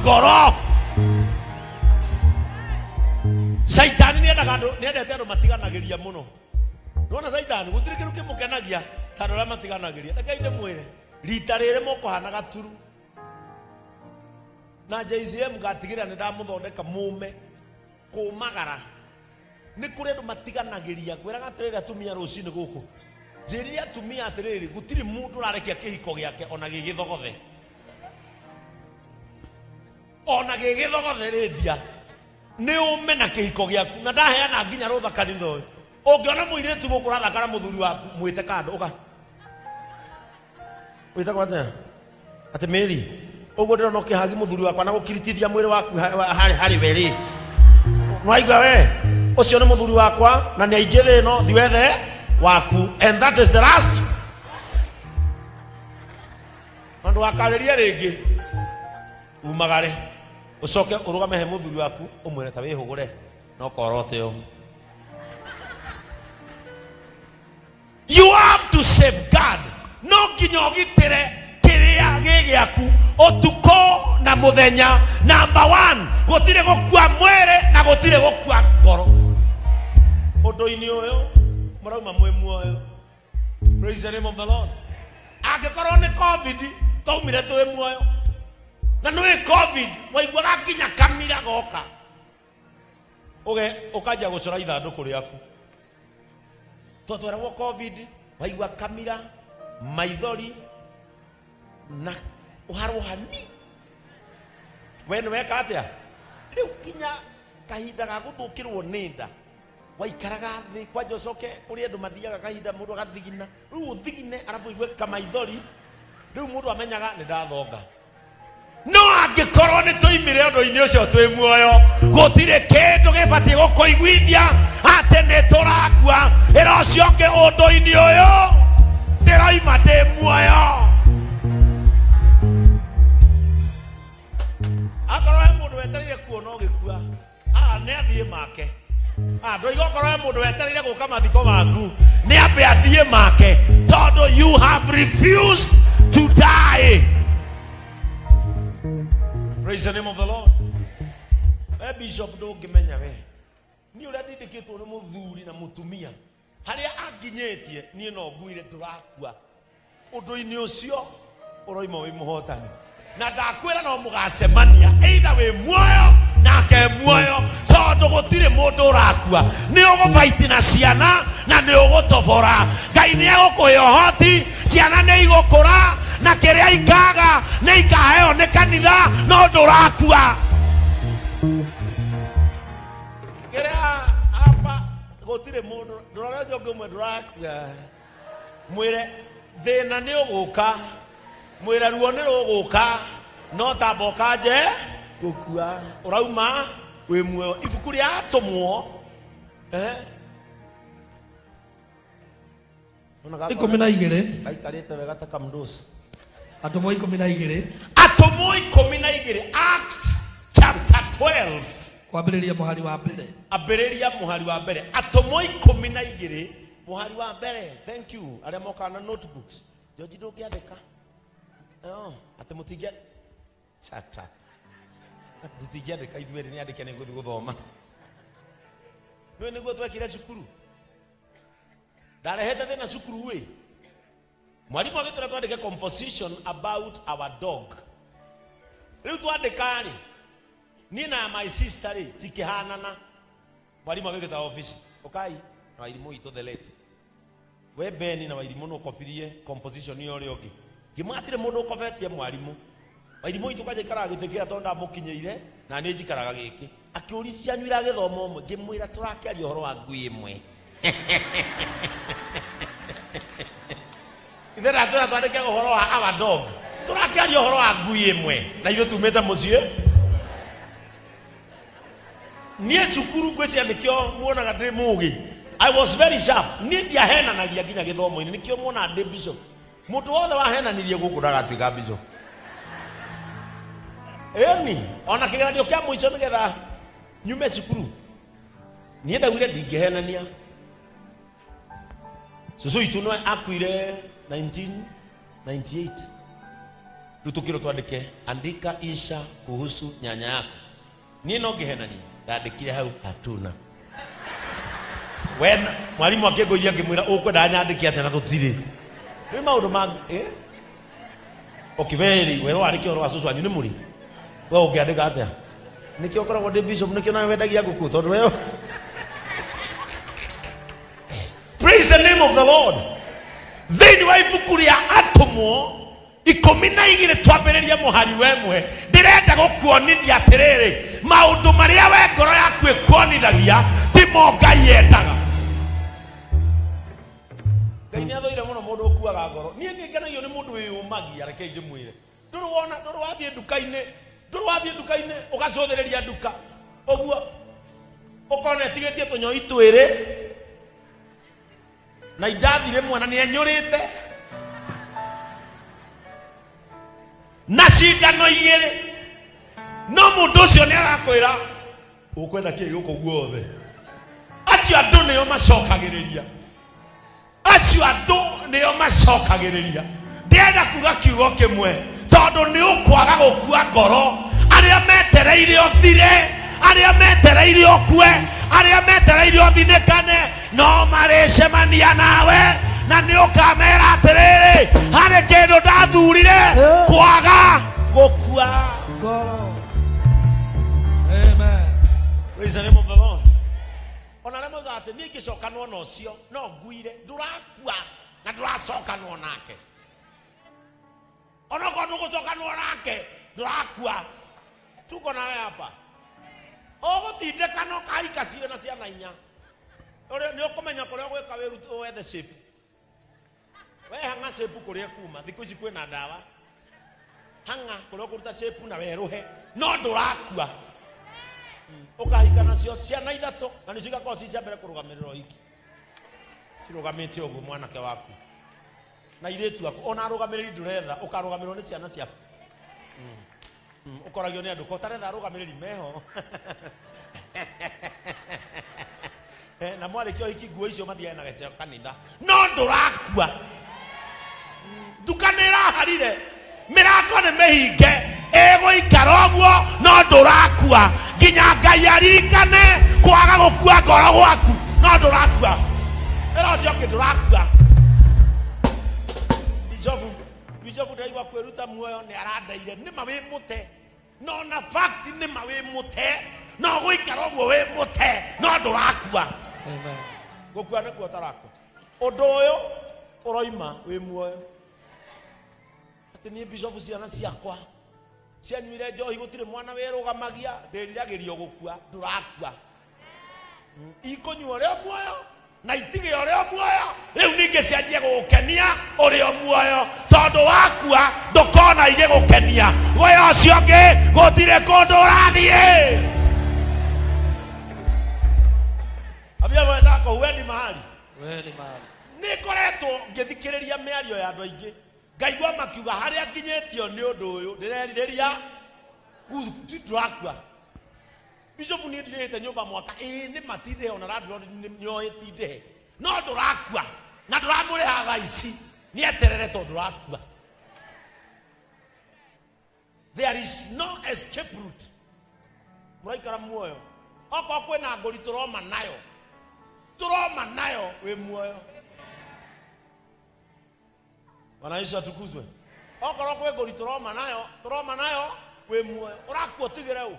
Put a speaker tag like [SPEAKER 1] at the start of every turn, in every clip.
[SPEAKER 1] Ngoro. Caitani nĩendaga andũ, nĩendete andũ matiganagĩria mũno. Nĩwona caitani gũtirĩ kĩndũ kĩmũkenagia ta andũ arĩa matiganagĩria. Reke ndĩmwĩre, rita rĩrĩ mũkũhana gaturu. Na JCM ngatigĩrĩra nĩ ndamũthondeka mũme kũmagara. Nĩ kũrĩ andũ matiganagĩria. Ngwĩraga atĩrĩrĩ atumia rũcinĩ gũkũ. Njĩrire atumia atĩrĩrĩ, gũtirĩ mũndũ ũrarekia kĩhiko gĩake ona gĩgĩthogothe. Ona gĩgĩthogothe rĩndia. Nĩ ũme na kĩhiko gĩaku na ndaheana nginya rũtha kanitha ũyũ. Ũngĩona mũirĩtu gũkũ ũrathaka na mũthuri waku, mwĩte kando, ũka. Wĩtagwo atĩa? Atĩ Mary, ũguo ndĩrona ũkĩhagi mũthuri wakwa na gũkiritithia mwĩrĩ waku harĩ we rĩ. Nĩwaigua we? Ũcio nĩ mũthuri wakwa na nĩ aingĩ thĩ ĩno, thiĩ wethe waku. And that is the last. Na ndũgakarĩrie rĩngĩ. Umagare. Ũcoke ũrũgame he mũthuri waku ũmwĩre ta wĩhũgũre na ũkorote ũũ. You have to safeguard. No nginya ũgitĩre kĩrĩa gĩ gĩaku ũtukũ na mũthenya. Number one, gũtirĩ gũkua mwĩrĩ na gũtirĩ gũkua ngoro. Ũndũ-inĩ ũyũ mũrauma mwĩ muoyo. Praise the name of the Lord. Angĩkorwo nĩ COVID, twaumire twĩ muoyo. Na nĩ COVID waiguaga nginya kamira goka. Ũge ũkanjia gũcora ithandũkũ rĩaku. Twatwaragwo COVID, waigua kamira, maithori na ũharwo hani. We nĩ weka atĩa? Rĩu nginya kahinda ga gũthũkĩrwo nĩ nda waikaraga thĩ kwanja ũcoke kũrĩ andũ mathiaga kahinda mũndũ agathigina. Rĩu ũthigine arabu ũigue kamaithori. Rĩu mũndũ amenyaga nĩ ndathonga. No angĩkorwo nĩ tũimire ũndũ-inĩ ũcio twĩ muoyo, gũtirĩ kĩndũ gĩbatiĩ gũkũiguithia atĩ nĩ tũrakua. Ĩra ũcio ũngĩ ũndũ-inĩ ũyũ ndĩroima ndĩ muoyo. Akorwo he mũndũ wetereire kuona ũgĩkua, nĩ athiĩ make. Ndoiga okorwo he mũndũ wetereire gũka mathiko maku, nĩ ambe athiĩ make, tondũ you have refused to die. Praise the name of the Lord. We bishop ndũngĩmenya we. Niĩ ũrĩa ndindĩkĩtwo nĩ mũthuri na mũtumia, harĩa anginyĩtie niĩ no nguire ndũrakua. Ũndũ-inĩ ũcio ũroima wĩ mũhotani. Na ndakwĩra no mũgacemania, either wĩ muoyo nake muoyo, tondũ gũtirĩ mũndũ ũrakua. Nĩ ũgũbaiti na ciana na nĩ ũgũtobora. Ngai nĩ egũkũhe ũhoti, ciana nĩ igũkũra na kĩrĩa ikaga nĩ ikaheo nĩ kanitha, no ndũrakua. Kĩrĩa hapa gũtirĩ mũndũ, ndũrore ũcio ũngĩ ũmwe ndũrakua. Mwĩre thĩna nĩ ũgũka, mwĩre ruo nĩ rũgũka, no tamba ũkanje gũkua. Ũrauma wĩ muoyo. Ibuku rĩa Atũmwo,
[SPEAKER 2] 12.
[SPEAKER 1] Gaikarĩte wega ta kamndusi.
[SPEAKER 2] Atũmwo 12.
[SPEAKER 1] Atũmwo 12, Acts chapter 12.
[SPEAKER 2] Kwambĩrĩria mũhari wa mbere.
[SPEAKER 1] Ambĩrĩria mũhari wa mbere. Atũmwo 12 mũhari wa mbere. Thank you. Arĩa mokaga na notebooks. George ndũngĩandĩka. Oh, atĩ mũtingĩa chata. Atĩ tũtingĩandĩka ithuĩ erĩ, nĩandĩke nĩ ngũthiĩ gũthoma. Nĩũĩ nĩguo twekire cukuru. Ndarehete thĩna cukuru ĩ. Mwalimu agĩtwĩra twandĩke composition about our dog. Rĩu twandĩka rĩ, niĩ na my sister rĩ tikĩhanana. Mwalimu agĩgĩta office, ũkai na Wairimũ witũ the late. We Beni na Wairimũ nũ ũkobirie composition ĩyo ũrĩa ũngĩ. Ngĩmwĩra hatirĩ mũndũ ũkobetie mwarimũ. Wairimũ witũ kwanja aikaraga gĩtĩ kĩrĩa tondũ ndamũkinyĩire na niĩ njikaraga gĩkĩ. Akĩũria cianyu iragĩthoma ũmwe, ngĩmwĩra tũrakĩaria ũhoro wa ngui ĩmwe. Ithe ndatwĩra twandĩke ũhoro wa our dog. Tũrakĩaria ũhoro wa ngui ĩmwe na ithuĩ tumĩte mũciĩ. Niĩ cukuru ngwĩciria nĩkĩo muonaga ndĩ mũgĩ. I was very sharp. Niĩ ndiahenanagia nginya gĩthomo-inĩ, nĩkĩo muonaga ndĩ bishop. Mũndũ wothe wahenanirie gũkũ ndagatuĩka bishop. Ĩni, ona kĩgeranio kĩa mũico nĩgetha nyume cukuru, niĩ ndaugire ndingĩhenania. Cũcũ witũ no akuire 1998. Rĩu tũkĩrwo twandĩke andika insha kuhusu nyanya yako. Niĩ no ngĩhenania ndandĩkire hau hatuna. When mwalimu akĩngũithia ngĩmwĩra ũkwenda nyandĩke atĩa na tũtirĩ. Rĩu maũndũ mangĩ eh? Okay, very well. Wandĩke ũhoro wa cũcũ wanyu nĩ mũri. We ũngĩandĩka atĩa? Nĩkĩo ũkoragwo ndĩ bishop, nĩkĩo nawe wendagia ngũkũ tondũ we. Praise the name of the Lord. Thĩinĩ wa ibuku rĩa Atũmwo 12 twambĩrĩrie mũhari wa 1, ndĩrenda gũkuonithia atĩrĩrĩ, maũndũ marĩa we ngoro yaku ĩkuonithagia timo Ngai endaga. Ngai nĩ athũire mũno mũndũ ũkuaga ngoro. Niĩ nĩ ngenagio nĩ mũndũ wĩyũmagia, reke ndĩmwĩre. Ndũrĩ wona, ndũrĩ wathiĩ nduka-inĩ, ndũrĩ wathiĩ nduka-inĩ ũgacũthĩrĩria nduka ũguo ũkona ĩtigĩtie tũnyoi twĩrĩ na indathi rĩmwe na nĩenyũrĩte na cindano igĩrĩ, no mũndũ ũcio nĩ arakwĩra ũkwenda kĩ gũkũ guothe. Acio andũ nĩo macokagĩrĩria, acio andũ nĩo macokagĩrĩria. Ndĩrenda kuga kiugo kĩmwe, tondũ nĩ ũkwaga gũkua ngoro. Arĩa metereire ũthire, arĩa metereire ũkue, arĩa metereire ũthinĩkane, no marĩcemania nawe na nĩ ũkamera atĩrĩrĩ, harĩ kĩndũ ndathurire kwaga gũkua
[SPEAKER 2] ngoro. Amen.
[SPEAKER 1] Praise the name of the Lord. Ona arĩa maugaga atĩ niĩ ingĩcokanwo na ũcio no nguire, ndũrakua na ndũracokanwo nake. Onokorwo ndũgũcokanwo nake ndũrakua. Tuko nawe hapa. Ũgũtindĩkana ũkahika ciĩ na ciana inya. Ũrĩa nĩ ũkũmenya kũrĩa ũgwĩka wĩrute wethe shape. We hang'a shape kũrĩa kuma, thikũ ici kwĩna ndawa. Hang'a kũrĩa ũkũruta shape na werũhe, no ndũrakua. Ũkahika nacio ciana ithatũ na nĩcio igakorwo ci cia mbere kũrũgamĩrĩra ũhiki. Cirũgamĩte ũguo mwanake waku na airĩtu aku, ona arũgamĩrĩri ndũretha, ũkarũgamĩrĩrwo nĩ ciana ciaku. Ũkoragio nĩ andũ ko ũtaretha arũgamĩrĩri meho. Na mwarĩkia ũhiki nguo icio mathiaga na gĩceo kanitha, no ndũrakua. Nduka nĩ ĩraharire, mĩrango nĩ mĩhinge, ĩgũikara ũguo, no ndũrakua nginya Ngai aririkane kwaga gũkua ngoro gwaku, no ndũrakua. Ĩra ũcio ũngĩ ndũrakua. Bijobu ndaigua kwĩruta muoyo nĩ arandeire, nĩma wĩ mũte, no na fact nĩma wĩ mũte, no gũikara ũguo wĩ mũte, no ndũrakua.
[SPEAKER 2] Amen.
[SPEAKER 1] Gũkua nĩkuo ũtarakua. Ũndũ ũyũ ũroima wĩ muoyo. Atĩ niĩ bicobu ciana ciakwa cianyuire njohi gũtirĩ mwana wĩrũgamagia, ndĩriragĩrio gũkua, ndũrakua. Ikũnyua ũrĩ o muoyo na itige ũrĩ o muoyo, rĩu ningĩ cianjie gũgũkenia ũrĩ o muoyo, tondũ wakua ndũkona igĩgũkenia. Wĩra ũcio ũngĩ gũtirĩ kũndũ ũrathiĩ. Ambia mwenzako, huendi mahali.
[SPEAKER 2] Huendi mahali.
[SPEAKER 1] Nĩngoretwo ngĩthikĩrĩria mĩario ya andũ aingĩ, ngaigua makiuga harĩa nginyĩtio nĩ ũndũ ũyũ ndĩrerirĩria ndũrakua. Bishop niĩ ndirĩhĩte nyũmba mwaka, ĩĩ nĩ matindĩhe, ona landlord nĩoĩ tindĩhe, no ndũrakua na ndũramũrĩha thaa ici, nĩeterere tondũ ndũrakua. There is no escape route. Mũraikara muoyo. Okorwo kwĩna ngũri tũroma nayo, tũroma nayo wĩ muoyo. Bwana Yesu atukuzwe. Okorwo kwĩ ngũri tũroma nayo, tũroma nayo wĩ muoyo. Ũrakua ũtigĩre ũ.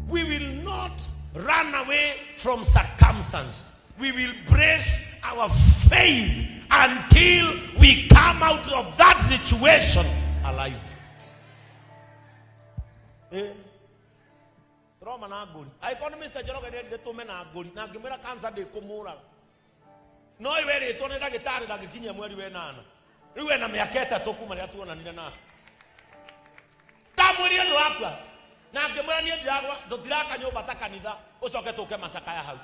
[SPEAKER 1] We will not run away from circumstance. We will brace our faith until we come out of that situation alive. Tũroma na ngũri. Angĩkorwo nĩ Mr. Njoroge nĩerire tũme na ngũri, na ngĩmwĩra cancer ndĩkũmũraga. No werĩtwo nĩ ndagĩtarĩ ndangĩkinyia mweri wa ĩnana. Rĩu ena mĩaka 3 kuma rĩrĩa tuonanire nake. Ndamwĩrire ndũrakua. Na ngĩmwĩra niĩ ndiragwa, tũtiraka nyũmba ta kanitha, ũcoke tũke macakaya hau.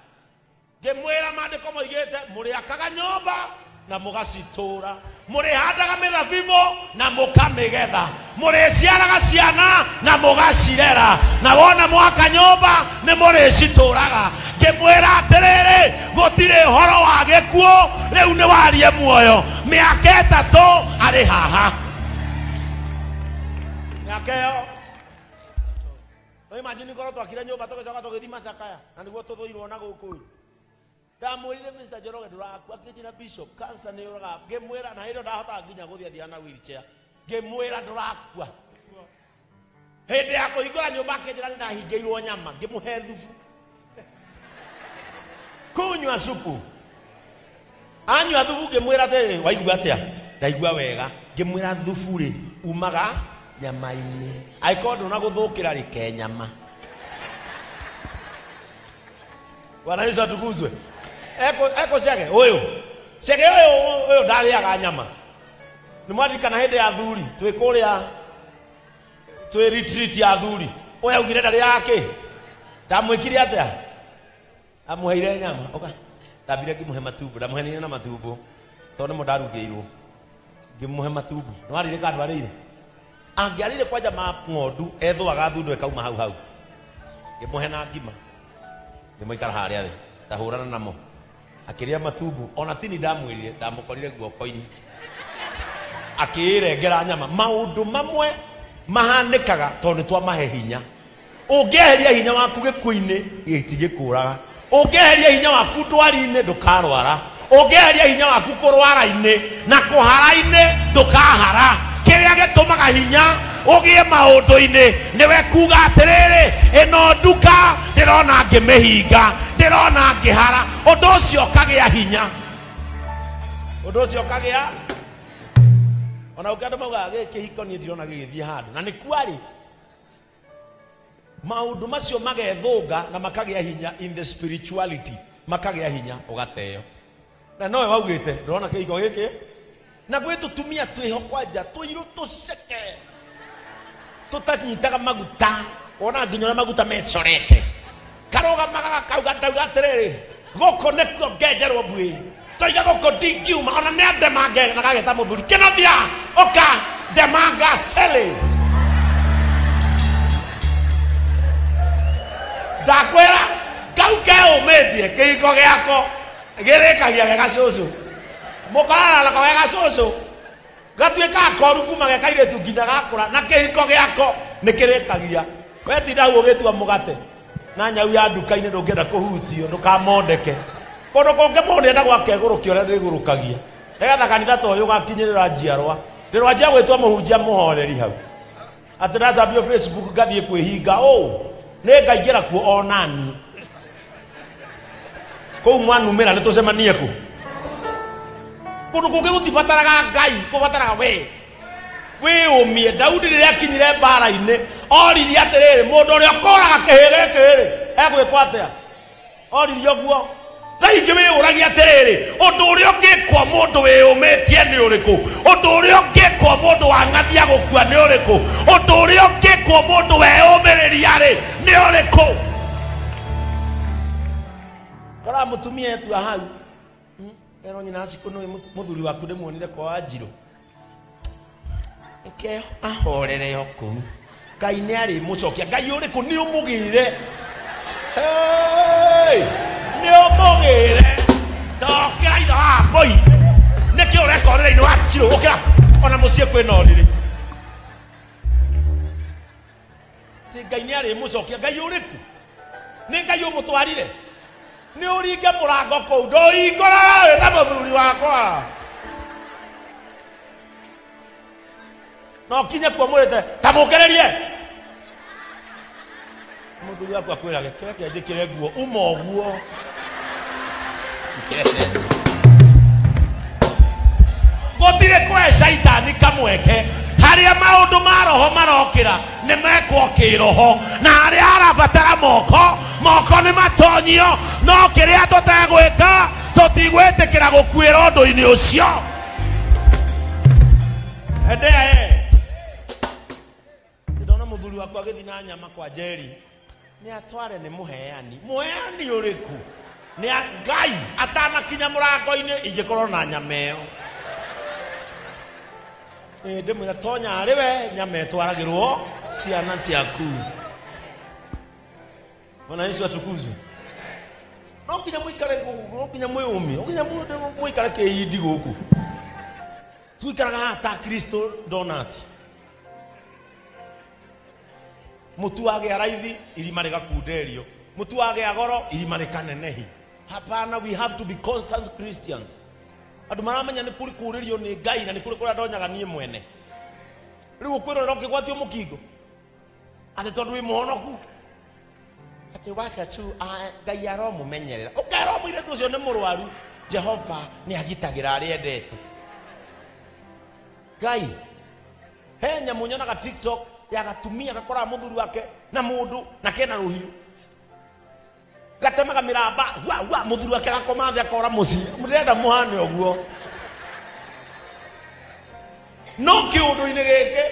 [SPEAKER 1] Ngĩmwĩra maandĩko moigĩte mũrĩakaga nyũmba na mũgacitũra, mũrĩhandaga mĩthabibũ na mũkamĩgetha, mũrĩciaraga ciana na mũgacirera, na wona mwaka nyũmba nĩ mũrĩcitũraga. Ngĩmwĩra atĩrĩrĩ, gũtirĩ ũhoro wa gĩkuũ, rĩu nĩ warie muoyo. Mĩaka 3 arĩ haha. Mĩaka ĩyo no imagine korwo twakire nyũmba tũgĩcoka tũgĩthiĩ macakaya na nĩguo tũthũirwo na gũkũ. Ndamwĩrire Mr. Njoroge ndũrakua, akĩnjĩra Bishop cancer nĩ yũragaga. Ngĩmwĩra na hĩndĩ ĩyo ndahotaga nginya gũthiĩ athiaga na wheelchair. Ngĩmwĩra ndũrakua. Hĩndĩ ya kũhingũra nyũmba akĩnjĩra nĩ ndahingĩirwo nyama, ngĩmũhe thubu. Kunywa supu. Anyua thubu ngĩmwĩra atĩrĩrĩ, waigua atĩa? Ndaigua wega. Ngĩmwĩra thubu rĩ umaga nyama-inĩ. Angĩkorwo ndũnagũthũkĩra rĩ ke nyama. Bwana Yesu atukuzwe. Eko cege ũyũ. Cege ũyũ ndarĩaga nyama. Nĩ mwaririkana hĩndĩ ya thuri twĩ kũrĩa twĩ retreat ya thuri. Ũyũ augire ndarĩaga kĩ? Ndamwĩkire atĩa? Amũheire nyama. Oka. Ndambire ngĩmũhe matumbo, ndamũhenire na matumbo. Tondũ nĩmo ndarugĩirwo. Ngĩmũhe matumbo. Nĩ warĩire kana ndwarĩire? Angĩarĩire kwanja ma ng'ondu ethũaga thundo ĩkauma hau hau. Ngĩmũhe na ngima. Ngĩmũikara harĩa thĩ. Tahũrana namo. Akĩrĩa matumbo. Ona tini ndamwĩrire, ndamũkorire guoko-inĩ. Akĩĩrengera nyama. Maũndũ mamwe mahanĩkaga tondũ nĩ twamahe hinya. Ũngĩeheria hinya waku gĩkuũ-inĩ, gĩtigĩkũraga. Ũngĩeheria hinya waku ndwari-inĩ, ndũkarwara. Ũngĩeheria hinya waku kũrwara-inĩ na kũhara-inĩ, ndũkahara. Kĩrĩa gĩtũmaga hinya ũgĩe maũndũ-inĩ nĩwe kuga atĩrĩrĩ, ĩno nduka ndĩrona ngĩmĩhinga, ndĩrona ngĩhara. Ũndũ ũcio ũkagĩa hinya. Ũndũ ũcio ũkagĩa. Ona ũngĩ andũ maugaga gĩkĩ kĩhiko niĩ ndirona gĩgĩthiĩ handũ. Na nĩ kwarĩ. Maũndũ macio magethũnga na makagĩa hinya in the spirituality, makagĩa hinya ũgateo. Na nowe waugĩte ndĩrona kĩhiko gĩkĩ. Na gwĩ tũtumia twĩho kwanja tũirũ tũceke tũtanyitaga maguta, wona nginya ũrĩa maguta mecorete. Karũgamaga gakauga ndauga atĩrĩrĩ, gũkũ nĩkuo ngenjerwo mbuĩ. Toiga gũkũ ndingiuma, ona nĩ andemange na gageta mũthuri. Kĩnothia, ũka ndemanga cele. Ndakwĩra kau keũmĩtie kĩhiko gĩako gĩrĩkagia ge gacũcũ. Mũkarara nako ge gacũcũ gatuĩka koru kuma ge kairĩtu nginya gakũra, na kĩhiko gĩako nĩ kĩrĩkagia. We tinda hau ũgĩtua mũgate na nyau ya nduka-inĩ ndũngĩenda kũhutio, ndũkamondeke. Kũndũ kũngĩ mũndũ nĩenda gwake gũrũkia ũrĩa ndĩgũrũkagia. Nĩgetha kanitha ta ũyũ ũgakinyĩrĩra njiarwa. Ndĩrwanjia gwĩtwo mũhunjia mũhoreri hau. Atĩ ndacambio Facebook ngathiĩ kwĩhinga ũũ. Nĩ ngaingĩra kuo onani. Kũu mwanumĩra nĩ tũcemanie kũ. Kũndũ kũngĩ gũtibataraga Ngai, kũbataraga we. Wĩyũmie. Daudi rĩrĩa akinyire mbara-inĩ, oririe atĩrĩrĩ, mũndũ ũrĩa ũkoraga kĩhĩ gĩkĩ rĩ, egwĩkwo atĩa? Oririe ũguo. Thaa ingĩ wĩyũragia atĩrĩrĩ, ũndũ ũrĩa ũngĩkwo mũndũ wĩyũmĩtie nĩ ũrĩkũ? Ũndũ ũrĩa ũngĩkwo mũndũ wang'athia gũkua nĩ ũrĩkũ? Ũndũ ũrĩa ũngĩkwo mũndũ weyũmĩrĩria rĩ, nĩ ũrĩkũ? Koraga mũtumia etua hau. Erwo nyina acikũ nĩ mũthuri waku ndĩmuonire kwa Wanjirũ. Reke ahorere o kũu. Ngai nĩ arĩmũcokia. Ngai ũrĩkũ? Nĩ ũmũgĩre. Hey! Nĩ ũmũgĩre. Tokĩra ithe wa mbũi. Nĩkĩ ũreka ũrĩrĩ-inĩ wa Cirũ? Ũkĩra. Ona mũciĩ kwĩna ũrĩrĩ. Ti Ngai nĩ arĩmũcokia. Ngai ũrĩkũ? Nĩ Ngai ũmũtwarire? Nĩ ũringe mũrango kũu. Ndũhingũraga wĩ na mũthuri wakwa. No kinye kuo mũrĩte ta mũkererie. Mũthuri waku akwĩrage kĩrĩa kĩanjĩkĩre nguo uma ũguo. Gũtirĩ kũhe caitani kamweke. Harĩa maũndũ ma roho marokĩra nĩ mekwo kĩroho, na harĩa harabatara moko, moko nĩ matonyio. No kĩrĩa tũtegwĩka, tũtigwĩtĩkĩra gũkuĩra ũndũ-inĩ ũcio. Endea e. Ndona mũthuri wakwa agĩthiĩ na nyama kwa Njeri. Nĩ atware nĩ mũheani. Mũheani ũrĩkũ? Nĩ Ngai atanakinya mũrango-inĩ ingĩkorwo na nyama ĩyo. Ndĩmwĩra tonya arĩ we nyama ĩtwaragĩrwo ciana ciaku. Bwana Yesu atukuzwe. No nginya mũikare gũkũ, no nginya mwĩyũmie, no nginya mũikare kĩindi gũkũ. Tuikaraga haha ta Kristo Donat. Mutu wagĩa raithi irima rĩgakunderio, mutu wagĩa goro irima rĩkanenehi. Hapana, we have to be constant Christians. Andũ maramenya nĩ kũrĩ kũũrĩrio nĩ Ngai na nĩ kũrĩ kũrĩa ndonyaga niĩ mwene. Rĩu ũkwĩrorera ũkĩgwatio mũkingo atĩ tondũ wĩ mũhonoku, atĩ wacha tu Ngai aromũmenyerera, ũkerwo mũirĩtu ũcio nĩ mũrwaru. Jehova nĩ agitagĩra arĩa endete. Ngai he nyamũ nyonaga TikTok ya gatumia gakoraga mũthuri wake na mũndũ na kena rũhiũ, gatemaga mĩramba wa wa, mũthuri wake agakoma thĩ akora mũciĩ. Ndĩrenda mũhane ũguo. No kĩũndũ-inĩ gĩkĩ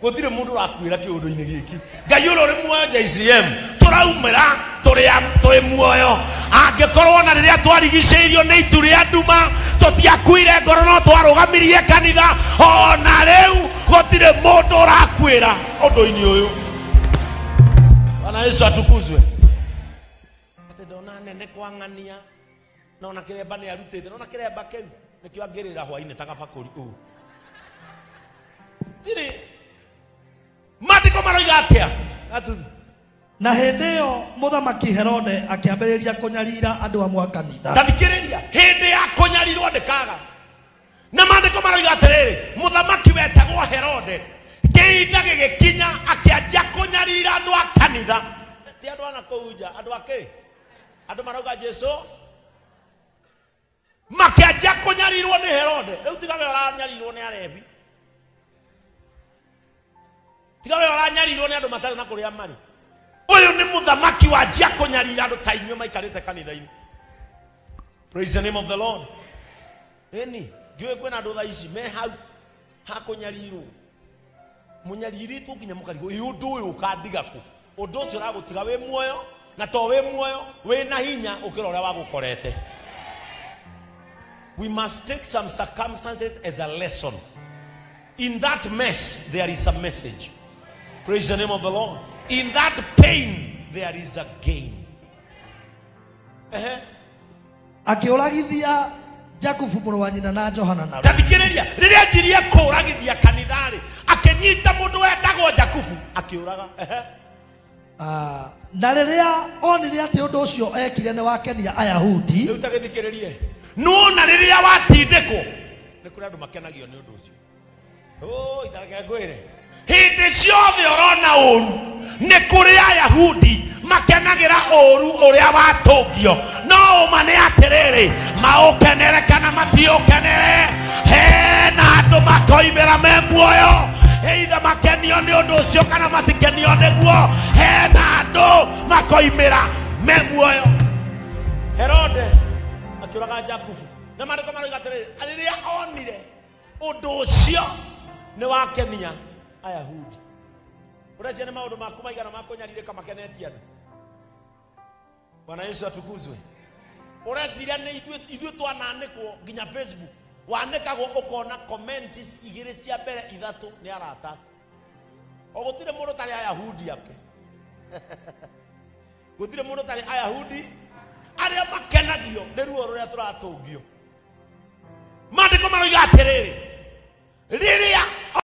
[SPEAKER 1] gũtirĩ mũndũ ũrakuĩra kĩũndũ-inĩ gĩkĩ. Ngai ũrĩa ũrĩ muoyo JCM tũraumĩra tũrĩ muoyo. Angĩkorwo na rĩrĩa twarigicĩirio nĩ itu rĩa nduma tũtiakuire ngoro no twarũgamirie kanitha, ona rĩu gũtirĩ mũndũ ũrakuĩra ũndũ-inĩ ũyũ. Bwana Yesu atukuzwe. Atĩ ndona nene kwang'ania na ona kĩremba nĩ arutĩte, nona kĩremba kĩu nĩkĩo angĩrĩra hwainĩ ta gabakũri ũũ. Tirĩ maandĩko maroiga atĩa? Atuthi.
[SPEAKER 2] Na hĩndĩ ĩyo mũthamaki Herode akĩambĩrĩria kũnyarira andũ amwe a kanitha.
[SPEAKER 1] Tathikĩrĩria, hĩndĩ ya kũnyarirwo ndĩkaga. Na maandĩko maroiga atĩrĩrĩ, mũthamaki wetagwo Herode kĩhinda gĩgĩkinya akĩanjia kũnyarira andũ a kanitha. Ti andũ a nakũu nja, andũ a kĩ? Andũ marauga Jesu makĩanjia kũnyarirwo nĩ Herode. Rĩu tiga we ũranyarirwo nĩ arebi, tiga we ũranyarirwo nĩ andũ matarĩ na kũrĩa marĩ. Ũyũ nĩ mũthamaki wanjia kũnyarira andũ ta inyuĩ maikarĩte kanitha-inĩ. Praise the name of the Lord. Ĩni ndiũĩ kwĩna andũ thaa ici me hau hakũnyarirwo, mũnyarirĩtwo nginya mũkarigwo ĩ ũndũ ũyũ ũkandiga kũ? Ũndũ ũcio ũragũtiga wĩ muoyo, na to wĩ muoyo wĩ na hinya ũkĩra ũrĩa wagũkorete. We must take some circumstances as a lesson. In that mess there is a message. Praise the name of the Lord. In that pain there is a gain.
[SPEAKER 2] Akĩũragithia Jakubu mũrũ wa nyina na Johana na
[SPEAKER 1] Tathikĩrĩria, rĩrĩa anjirie kũũragithia kanitha-rĩ, akĩnyita mũndũ wetagwo Jakubu akĩũraga.
[SPEAKER 2] Na rĩrĩa onire atĩ ũndũ ũcio ekire nĩ wakenia Ayahudi.
[SPEAKER 1] Rĩu tagĩthikĩrĩrie, nĩwona rĩrĩa watindĩkwo nĩ kũrĩ andũ makenagio nĩ ũndũ ũcio. Itareke ngwĩre, hĩndĩ ciothe ũrona ũru nĩ kũrĩ Ayahudi makenagĩra ũru ũrĩa watũngio. No ũma nĩ atĩrĩrĩ, maũkenere kana matiũkenere, hena andũ makoimĩra me muoyo, either makenio nĩ ũndũ ũcio kana matikenio nĩguo. Hena andũ makoimĩra me muoyo. Herode akĩũraga Jakubu, na maandĩko maroiga atĩrĩrĩ, rĩrĩa onire ũndũ ũcio nĩ wakenia Ayahudi. Ũreciria nĩ maũndũ maku maigana ma kũnyarirĩka makenetie andũ? Bwana Yesu atukuzwe. Ũreciria nĩ ithuĩ twananĩkwo nginya Facebook, wanĩkagwo ũkona comment igĩrĩ cia mbere ithatũ nĩ arata. O gũtirĩ mũndũ ũtarĩ Ayahudi ake. Gũtirĩ mũndũ ũtarĩ Ayahudi arĩa makenagio nĩ ruo rũrĩa tũratũngio. Maandĩko maroiga atĩrĩrĩ,